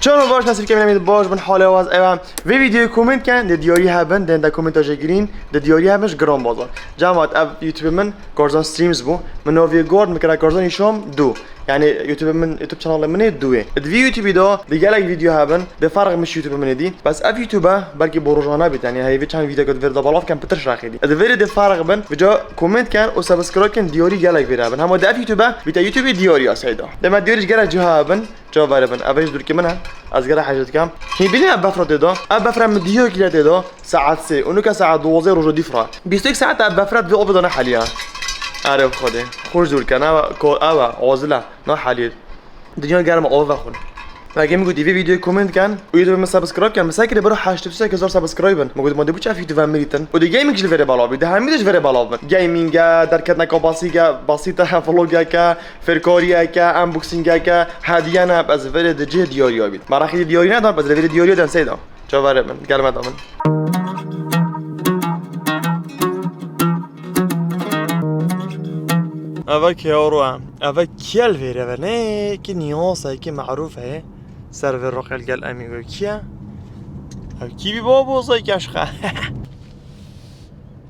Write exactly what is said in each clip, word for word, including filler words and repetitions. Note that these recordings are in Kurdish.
Çawa baş, nasıl kemine baş bin, halê waz ewa. Vê videoyê comment ken, de diyarî hebin, de de commenta jê girîn, de diyarî hebin ji Giran Bazar. Cemaat, ev YouTube min Garzan Streams bû. Min navê guard, min kira Garzan Hişam du. Yani YouTube min, YouTube kanalê min ê du yê. Di vî YouTube da, de gelek video hebin, de ferq min ji YouTube min ê dî. Bes ev YouTube belkî bo rojane bît, yani heyvê çend video ku di vir de belav ken pitir şaxê dî. Di vêrê de ferq bin, vêca comment ken û subscribe ken, diyarî gelek vêre hebin. Hema de ev YouTube, bîte YouTube diyarî ya seyda. De me diyarî ji gelek ciha hebin. Çawa vere bin? Ev ji dûrkî min e. Ez gere hejê dikim. Hîn bîne ev befra tê de. Ev befra min dîyo kîle tê de. Saet sê. Û nuka saet duwazdeh roja dîfra. Bîst û yek saet ev befra divê avê de neheliya. Erê Xwedê. Xwe ji dûr ken. Ew e, ko-, ew e, azil e. Neheliye. Dinya germ e, avê vexwin. Vegê min gotî, vê videoyê comment ken. Û YouTube min subscribe ken. Min sekirê biro heştê û sê hezar subscribe in. Min gotî, ma dê biçe ev YouTube em mirîtin. Û de gaming ji li vêrê belav bî. De hemî de ji vêrê belav bin. Gaming e, derketineka basîge, basîte, vlogeke, fêrkariyeke, unboxingeke, hediye ne, ez vêrê di cih diyariya bît. Meraqî diyarî nedan, ez vêrê diyariya den seyda. Çaverê min, gelme da min. Eve kêro e. Eve kiel vêre ve. Ne ki niyasa ki maruf e. Ser vê roqel gel emigo kiye. Ev kî bî babo zay keşxe.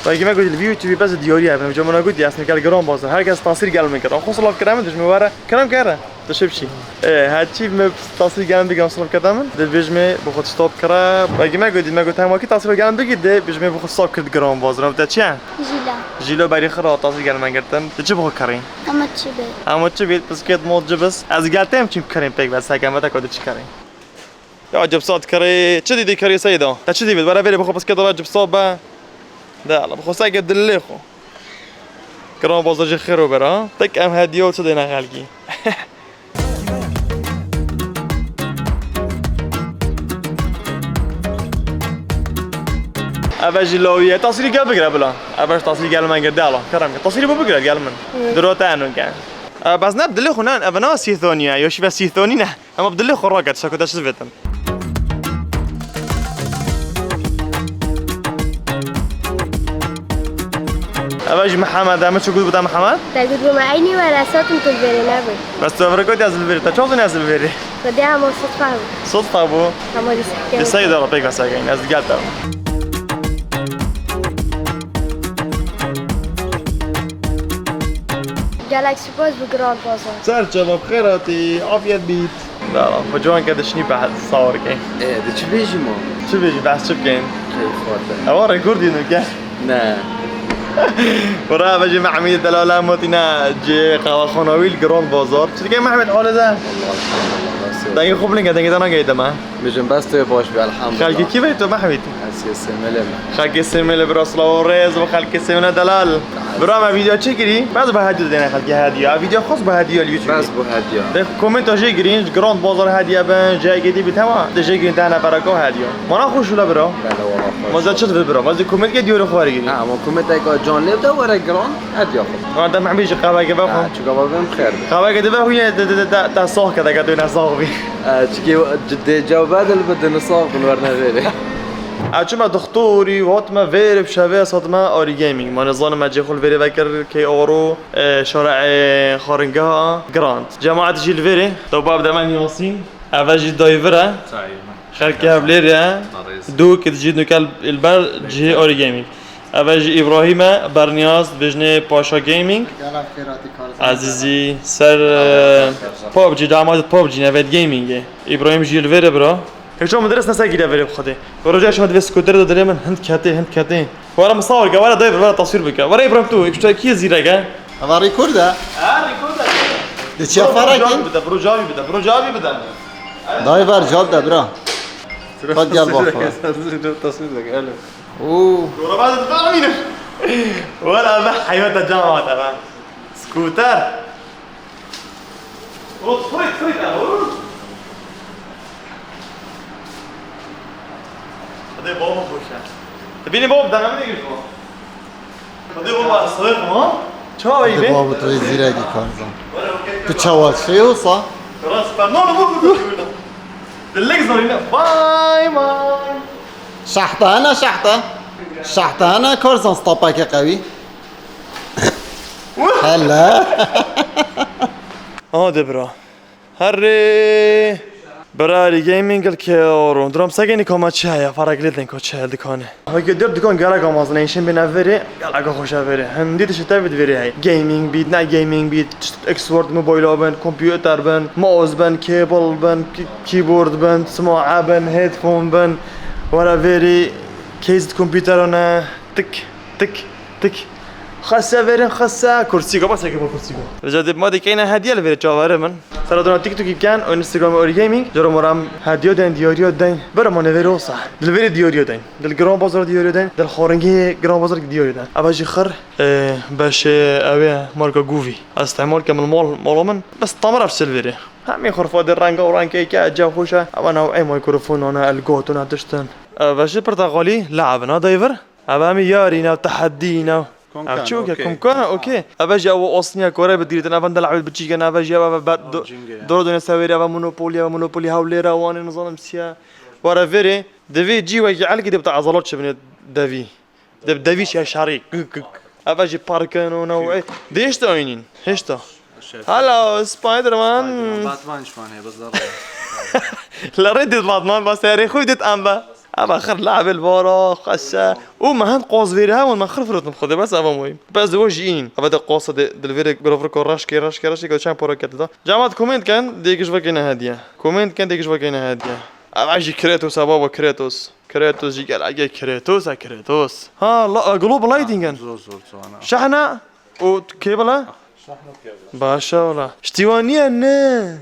Belkî me gotî li vî YouTube bes diyarî hebin. Cemana gotî, ez nêker Giran Bazar. Her kes tasîr gel min kir. Xwe silav kire min, dijmin were. Kiram kere. Tu şib çî? Ê, her çî me tasîr gel min bigem silav kete min. Dibijmê bi xwe stop kire. Belkî me gotî, me got, hema kî tasîr gel min bigî, dibijmê bi xwe stop kir Giran Bazar. Te çi ye? Jîla. Jîlo berî xira tasîr gel min girtin. Tu çi bi xwe kirî? Hema çi bê? Hema çi bê? Pisket mod cibis. Ez gel têm çîm kirîm pêk ve seke me te ku tu çi kirî? Ya cipsa dikarî, çi dî dikarî Seyda? Te çi dî bit? Were vêrê bixwe piskê dara cipsa be. De ala, bixwe seke dilê xwe. Giran Bazar jî xêr û ber ha. Tek em hediye û çi dêne xelkî. Eve jî lawiye. Tasîrî gel bigire bila. Eve ji tasîrî gel min girdi ala. Kerem ke. Tasîrî bu bigire gel min. Hı. Diro te enû ke. E, bes ne dilê xwe ne, eve ne sîthonî ye. Yo şîve sîthonî ne. Hema bi dilê xwe raket, şeko te çi vêtin. Eve jî Mihemed e, min çi got bide Mihemed? Te got bû me eynî were, satim tu li vêrê nebû. Bes tu evre got ez li vêrê, te çawa zî ez li vêrê? Xwedê hema sudfa bû. Sudfa bû? Hema dîsa Di sey de pêk ve segeyn, ez digel te. Gelek spas bû Giran Bazar. Ser çava bi xêr hatî, afiyet bît. Dara, xwe ciwan ke dişinî behs sawir key. Ê, di çi bêjî ma? Çi bêjî, behs çi bikeyn? Keyf hate. Ewa rekordî nuke. Ne. Wira eve jî Mehmîd delala motîna cê qehwexana wî li Giran Bazar. Çi dike Mehmîd hale de? Allah Allah, nasıl? Dengê xwe bilind ke, dengê te nageyê dema. Bijim bes tu yê baş bî, elhamdulillah. Xelkê kî vê tu Mehmîd? Ez yê Sêmêlê me. Xelkê Sêmêlê bira silav û rêz bo xelkê Sêmêlê delal. Bira me vîdeo çi kirî? Bes bi hediyo dêne xelkê hediyo. Ev vîdeo xwest bi hediyo li YouTube. Bes bi hediyo. De komenta jê girîn, ji Giran Bazar hediye bin, ji yekê dî bi tema. De jê girîn dehne bereko hediyo. Mana xwe şûle bira. Bele wala xwe. Maze çi divê bira? Maze komentke diyore xwe were girîn. Ha, ama komenteka can lê bide were Giran, hediya xwe. Ha, de Mehmîd jî qehweke vexwe. Ha, çuka babem xêr be. Qehweke dibe xwe yine de, de, de, de, de sah ke de ke tu ne sah bî. E, çikê dê cewbe dil bidin, sah bin werne vêrê. Ez çûme dixtorî, hatime vêrê bi şevê ez hatime Arî Gaming. Ma nizanim me cê xwe li vêrê vekir, key aro, e, şareê xwaringeha Giran. Cemaet jî li vêrê, do bab de me Yasîn. Eve jî dayvir e. Çayê me. Xelkê hevlêr e. Narêz. Du kid jî nukel il ber cihê Arî Gaming. Eve jî Îbrahîm e, Berniyaz, dibêjinê Paşa Gaming. Gela xêratî Karzan. Ezîzî, ser, e, PUBG, damat PUBG, Neved Gaming e. Îbrahîm jî li vêrê bira. Hêço min dirist nese gîre verê bi Xwedê. Bi roja şima divê skuter de dilê min hind ketê, hind ketê. Were misawir ke, were dayê, were taswîr bike. Were Îbrahîm tu, îşte kî zîrek e? Eva rî kurd e? Ha, rî kurd e. De çiya Bro, bro, fara cavî ki? Bide, bro, cavî bide, bro, cavî bide. Dayê ver cevap de bira. Hadi gel bak. Taswîr bike, alo. Oo. Dora ben de tutamıyorum. Wala ben hayvata cevap ben. Scooter. Rot frit frit ama. Hadi baba boşa. Beni baba daha ne girdi o? Hadi baba sığır mı? Çay Hadi be. Baba tu zîrekî Karzan. Tu çawa şey olsa? Rast ben ne oldu bu burada? Dilek zorunda. Bay bay. Şahta ne şahta? Şahta ne Karzan stapake qewî. Hele. Hadi bro. Herê. Ferrari Gaming li Keoro. Dram segenî koma çi heye? Fara gilê din ko çi heye dikane. Weke der dikan gelek amazin, eşin bê neverê, gelek xweş e verê. Hindî tişt tevî di verê heye. Gaming bît, ne gaming bît, tişt expert mobayla bin, kompüter bin, mouse bin, cable bin, ki-, keyboard bin, smae bin, headphone bin. Were verê, case kompütera ne, tik, tik, tik. Xese verin xese, kursî go, bas eke bo kursî go. Rica dê ma dikeyne hediye li verê çavarê min. Seradona TikTokî ken û Instagram û Gaming. Jero moram hediye den, diyariya den. Bera ma neverê olsa. Dil verê diyariya den. Dil Gran Bazar diyariya den. Dil xorengê Gran Bazar diyariya den. Ava jî xir, e, beşê ew ê marka Guvi. Ez istemal kem li mal, mala min. Bes tamir ev sil verê. Hemî xurfa de renga û rengê ke eceb xweş e. Ava new'ê mikrofon ana el got û na tiştin. E, beşê porteqalî le'bin ha dayver. Ava hemî yarî ne, teheddî ne. Ev çi okey? Komkan, okey. Ava jî ew osniya kore bi dîritin, ava de le'bê biçîken, ava jî eva be do-, doro done severî, ava Monopoly, ava Monopoly hewlêra wane nizanim siya. Were verê, divê cî wekî elkî de bita ezalat çi binê devî. De devî şeşarî. Gık gık. Ava jî parkin û ne û e. Dêşte oynîn. Hêşta. Hello, Spider-Man. Batman şwan heye, bes lerê. Lerê dit Batman, bas herê xwe dit amba. Ava xir le'bê li vara, xese. Û me hin qaz verê hewin, me xir firotin xwedê, bes ava muhîm. Bes di we jî în. Ava de qasa de, dil verê, grovir ko reşkê, reşkê, reşkê, ko çend para kete da. Cemat komênt ken, dê giş vekê ne hediye. Komênt ken, dê giş vekê ne hediye. Ava jî Kratos, baba Kratos. Kratos jî gelekê Kratos e, Kratos. Ha, la, e, Globe Lighting en. Zor zor çawana. Şehna û cable e? Şehna cable. Baş e wala. Ştî wan niye ne?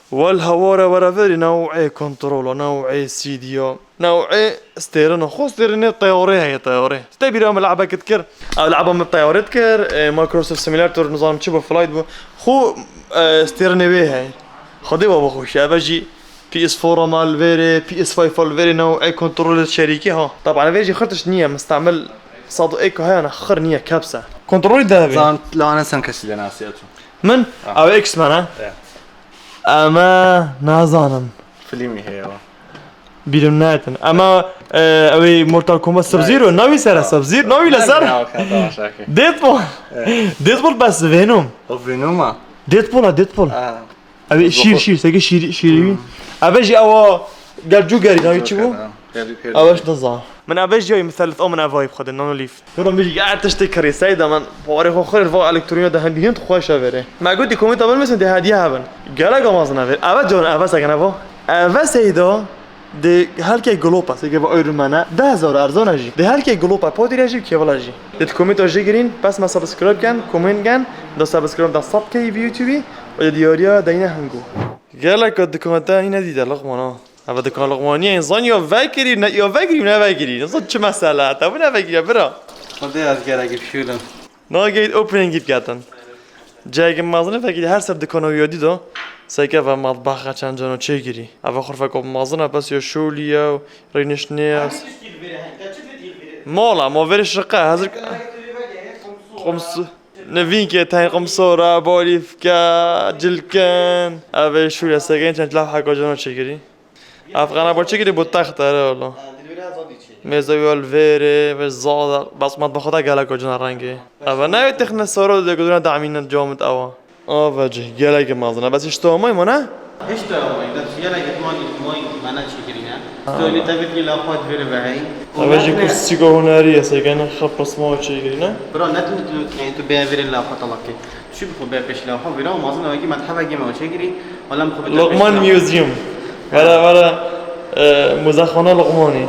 Wel hawara were verî new'ê kontrola, new'ê C D ya, new'ê stêrina. Xo stêrinê teyarê heye, teyarê. Te bîra min le'bek dikir. Ev le'ba min teyarê dikir, e, Microsoft Simulator, nizanim çi bû, Flight bû. Xo, e, stêrinê wê heye. Xwedê we bixweşî. Eve jî P S four mal verê, P S five mal verê, new'ê kontrolê şerîkî ha. Taban vê jî xir tişt niye, mistemil sed û ek heye ne, xir niye, keps e. Kontrolî de hebe. Zan lanen sen kesî de nasiye tu. Min? Ha. Ew X-Men e? Ya. Eme nazanim. Filmî heye wa. Bîrim netin. Ema, e, ew ê Mortal Kombat Sub-Zero, navî ser e Sub-Zero, navî li ser. Ya, okey, tamam, okey. Deadpool. Evet. Deadpool bes Venom. O Venom a? Deadpool ha, Deadpool. Ha. Ev ê şîr, şîr, seke şîr, şîrî wî. Ev jî ewa gel cû gerî, navî çi bû? Ev jî niza. Min ev jî ya miselit o min ev ayî xwedê, nanolîf. Yola min jî ya tiştê kirî, seyda min, parê xwe xir va elektroniya de hindî hind xweş e verê. Me gotî komênta bin misin dê hediye hebin. Gelek amazin e verê. Eve can, eve seke ne va. Eve seyda. Di helkê Glopa, seke va Iron Man e, deh hezar erzan e jî. Di helkê Glopa potî re jî, kêvila jî. Di komênta jê girîn, bes me subscribe ken, komênt ken, da subscribe da sab key YouTube, û di diyariya deyne hingo. Gelek dikante nîne dîde Luqman ha. Eve dikan Luqmanî ye, însan ya vekirî, ne, ya vekirî, ne vekirî. Însan çi mesele, te bu ne vekirî, bira. Xwedê ez gelekî şûlim. Nageyt opening biketin. Cayeke mezin e, fekî her ser dikana wî ya dî de, seke ve matbaxa çend cana çêkirî. Eve xurfeka mezin e, bes ya şolî ye, rêniştinê ye. Mala, ma verê şiqe, hezir qumsu, nivînkê tey qumsora, balîfke, cilkin. Eve şolî ye, seke çend lewheka cana çêkirî. Ev qena bo çi kirî bo text ere wala. Mêze wî li vêrê, vê zada, bes matbaxa da gelek cina rengê. Eve ne wê texne soro de guduna damîne camit ewa. Ave cih, gelek mezin e. Bes işte amay mı ne? Hiç de amay, bes gelek mani, mani bana çekirine. Stöyle tabii ki la xwat veri ve hey. Eve jî kursîka hunerî ye, segene xapasma çekirine. Bro, ne tu, tu, yani tu bê verin la xwat alakê. Çi bi xwe ber pêş lewha vîra û mazin wekî methebekî me çêkirî, wela min xwe bi Luqman Museum. Were, were, e, muzexxana Luqmanî.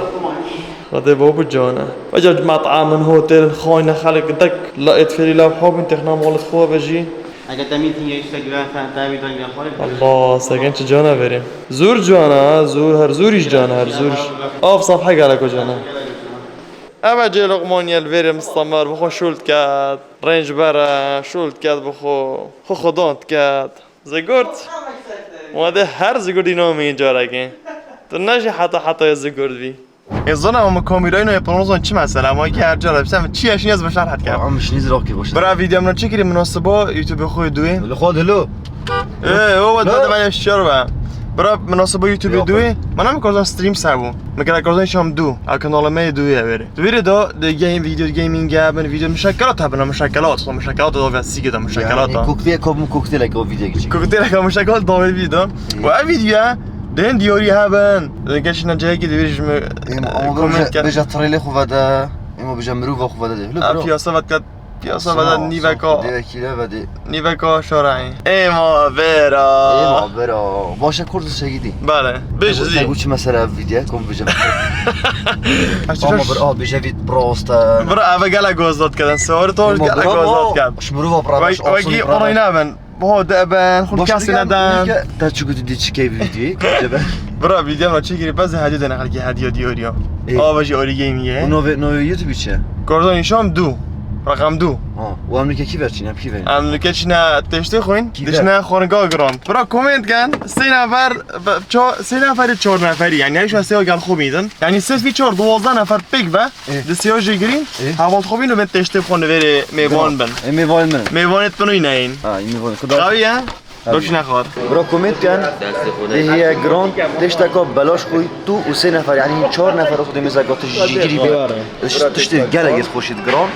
Xwedê bo bu cana. Veca met'amin, hotelin, xayne xelk dek la êt fêrî lewha bin, texna malit xwe ve jî. Eger te mîtîn ye, işte güven fen, te mîtîn ye, xwalê Allah, segen çi cana verê. Zûr cana, zûr, her zûr iş cana, her zûr iş. Av saf he gelek o cana. Eve cê Luqmanî el verê mistamar, bi xwe şûl diket. Rênc bere, şûl diket bi xwe, xwe xwedan diket. Zigurt? Wade her zigurtî nameyî carekê. Tu ne jî heta hetayê zigurt bî. Ê zana ama kamerayı ne yapalım o zaman çi mesela ama ki her cara sen çi yaşın yaz başlar hatka. Ama işiniz rock gibi boşver. Bira video mına çekiri münaseba YouTube xo duy. Lo xo dilo. Ee, o vat da ben şişer be. Bira münaseba YouTube duy. Mana mı kozan stream sabu. Mı kara kozan şam du. A kanalı me duy ya veri. Veri do de game video gaming ya ben video muşakkalat ha bana muşakkalat. Muşakkalat da ve sige da muşakkalat. Yani kokteyl kop mu kokteyl ko video geçecek. Kokteyl ko muşakkalat da ve video. Ve video Dên diyarî hebin. Dê geşîne cihekî divê ji min, Êm, e, ama bêje, comment ken. Bêje trêlê xwe vede. Êm, bêje mirova xwe vede. Hilo, Ha, bro. Piyasa vet ket. Piyasa vede nîveka. Dê vekîle vede. Nîveka şoreî. Êma vera. Êma vera. Baş e, kurt segîdî. Bale. Bêje zî. Te got çi mesela ev vîdye, kom bêje. Ama bir, a, bêje vît proste. Bira, eve gelek goz dot kedin. Sewar to gelek goz dot kedin. Şmirova bira. Wekî onay nabin. Bo de ben, xul kesî neden. Te çi gotî dî çi keyf vîdyoyê? Bira, vîdyo ma çekirî, bes hediye dene xelkî, hediye diyoriya. Ê. Ava jî orî game ye. Bu nove, nove YouTube çi? Gordon Nîşan du. Rakam du. Ha, o emlike kî ver çîn, em kî ver? Emlike çîne teştê xwîn, Kî ver? Dişine xorga grand. Bira, comment gen, sê nefer, ço-, sê neferi çor neferi, yani, yani şu an sê gel xo bîdin. Yani, ses bir çor, duwazda nefer pek be. Ê. Di sêya jê girîn, Ê. Heval xwe bîn û bên teştê xwe nivêrê mêvan bin. Ê, mêvanê min. Mêvanê tu nî neyên. Ha, ê, mêvanê. Xwedayê. Xawiye? Doş nexwar. Bro, komêt ken. Dê heye grant, teşteka belaş xwe tu û sê nefer, yani çar nefer xwe dê mêze got jî girî be. Tiştê gelek yê xweşî grant.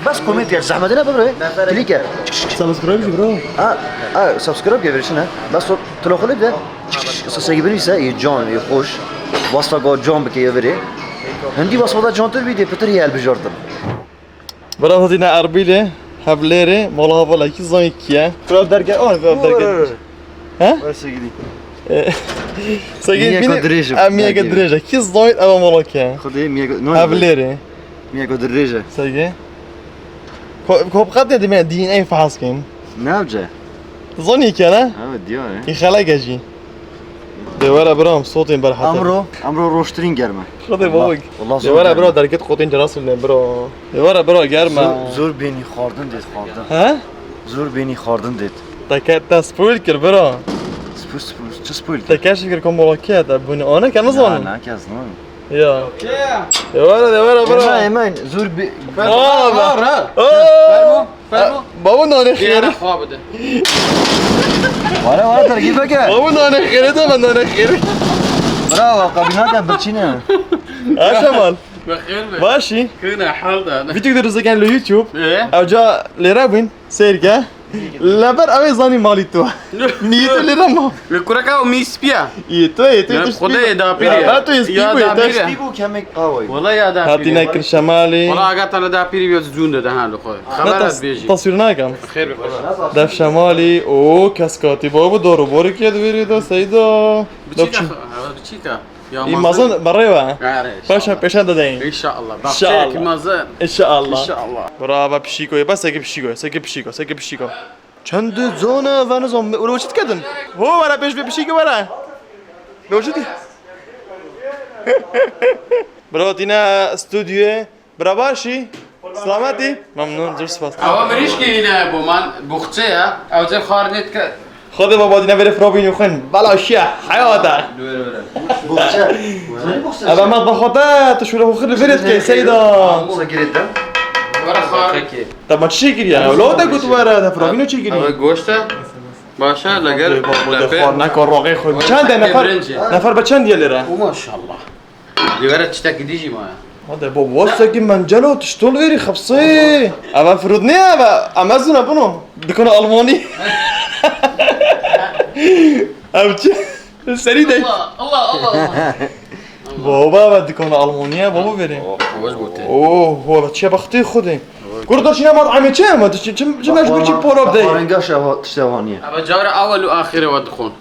Bes komêt ken, zehmet ne be bro. Klike. Subscribe jî bro. Ha, ha, subscribe ke verişine. Bes o, tu lo xwe lê de. Sesê binivîse, yê can, yê xweş. Wasfa go can bike yê virê. Hindî wasfa da cantir bî dê pitir yê hilbijartin. Bira Hozîna Erbîlê, Hevlêrê, mala hevalekî zayî kiye. Bira derge, oh, bira derge. He? Were segîdî. Segî bîne, dirêj e. Em miyeke dirêj e. Kî zayî eva mala kiye? Xwedê miyeke, no. Hevlêrê. Miyeke dirêj e. Segî. Ko-, ko bi qet nedîme D N A fehs kên. Ne evce? Zonî ke ne? Evet, diyar e. Î xeleke jî. De were bira, em sotên berhete. Emro, emro roştirîn germe. Xwedê bavik. Wallah, de were bira, derket qotên cerasil ne bira. De were bira, germe. Zor, zor bênî xwardin dêt, xwardin. He? Zor bênî xwardin dêt. Te ke, te spoil kir bira. Spoil, spoil, çi spoil kir? Te keş kir kom walakiye te bûne. Ana ke nizanim. Na, na, kes nizanim. Ya. De were, de were bira. Êmen, êmen, zor bi-, Aa, fermo, ha. Aa. Fermo, fermo. Baba nane xêr. Xwe bide. Were, were, dergî bike. Baba nane xêr de, ben nane xêr. Bravo, kabînaka birçîne. Ha Şemal. Bexêr be. Başî. Kine hal da. Vîdyo de ruzegen li YouTube. Ee? Evca lêre bûn, seyr ke. Leber ew ê zanî malî tu. Niyetê lê re ma. Li kureka û mî spî ye. Yê tu, yê tu, yê tu spî. Xwedê yê dapîrî ye. Ya tu yê spî bû, yê te spî bû, kemek away. Wala ya dapîrî. Hatîne kir Şemalî. Wala aga te li dapîrî bî zûn de dehan li xwe. Xeber ez bêjî. Taswîr nakem. Xêr be. Def Şemalî, o kes katî bavê dor û borî kê di vêrê de Seyda. Biçîka, biçîka. Ya, î mazin berê we. Are, inşallah. Paşa pêşan de deyin. İnşallah. Bak, inşallah. Çek mazin. İnşallah. İnşallah. Bravo, pişiko. Bas, seki pişiko. Seki pişiko. Seki pişiko. Çend zona ve nizam. Ulu çit kedin. Ho, were pêş ve pişiko were. Lo çit. Bravo, Tina stüdyoya. Bira başî? Selametî? Memnun, zor spas. Ewa mirîşkî hîne bo man buxçe ye. Ew cem xar nêt ke. Xwedê baba dîne verê firabîn û xwin. Bela şiye, heyata. Buxçe. Eve me daxwate, tu şûre xwe xir li verê dikey, Seyda. Were xar. Te ma çi kiriye? Lo te got were, te firabîn û çi kiriye? Ew goşt e. Baş e, leger. Xwedê baba de xwar neka roxê xwe. Çend e nefer? Nefer be çend ye lêre? Û maşallah. Lê were tiştekî dî jî maye. Hadi baba, wasa ki mencelo tiştol verî xepsê. Eva firud ne eva? Amazon bunu. Dükkanı Almani. Ev çi? Serî de. Allah, Allah, Allah, Allah. Baba, eva dükkanı Almaniye, baba verî. Oh, hoş gote. Oh, wala çi baxtê xwedê. Kurda çîna mat amê çi ama? Çi, çi, çi mecbur çi polo bidey? Xwaringa şeva, tiştevaniye. Eva cara awel û axire ve dixon.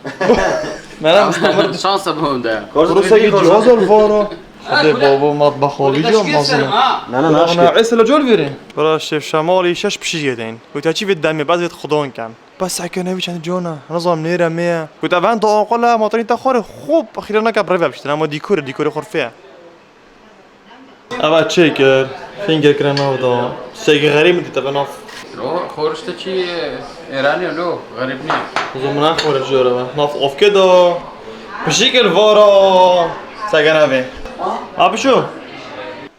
Mera mustamir. Şansa bu de. Kursa ki cihaz ol voro. Xwedê babo matbax ol vîdyo mazine. Na, na, na, na, esela col verî. Bira şef Şemalî şeş pişî yedin. Û te çi vê demê, baz vê xudon ken. Bas seke nevî çend cona. Nizam nêre me ye. Û te ben da aqala motorî te xore xop xîra neke bi rêve biştin. Ama dîkore, dîkore xorfê ye. Eva çêkir, finger kire nav da. Sêgê xerîb min dîte ve nav. Lo, xorişte çi, Êranî lo, xerîb nîye. Zo min xorij jore ve. Nav ofke da. Pişikil vara. Segene ve. Abi şu.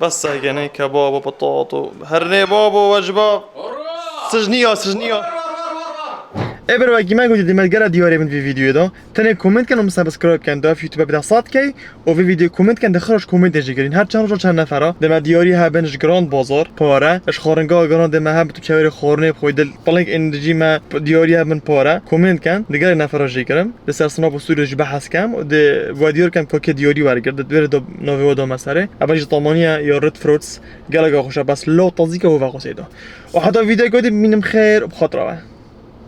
Bes segene kebab, patato. Her ne babo, vecba. Sijniya, sijniya. Ê bir wekî me gotî, dê me gera diyarî bin vî vîdyoyê de. Tenê komênt ken û min subscribe ken, da YouTube bide sed key û vî vîdyoyê komênt ken, de xira ji komêntê jî girîn. Her çend roja çend nefera dê me diyarî hebin ji Grand Bazar pare. Ji xwaringeha giran dê me hebin tu çeverê xwarinê bi xwe dil. Piling ên dijî me diyarî hebin pare. Komênt ken, di gelek nefera jî kirim. Di ser Snap û Story jî behs kem û di we diyar kem ku kê diyarî wergir. Di wêrê de navê we da me serê. Eva jî tamaniye ya Red Fruits. Gelek xweş e, bes lo tazîke û ve xwesê da. Û heta vîdyoyê ku dî bimînim xêr û bi xatira we.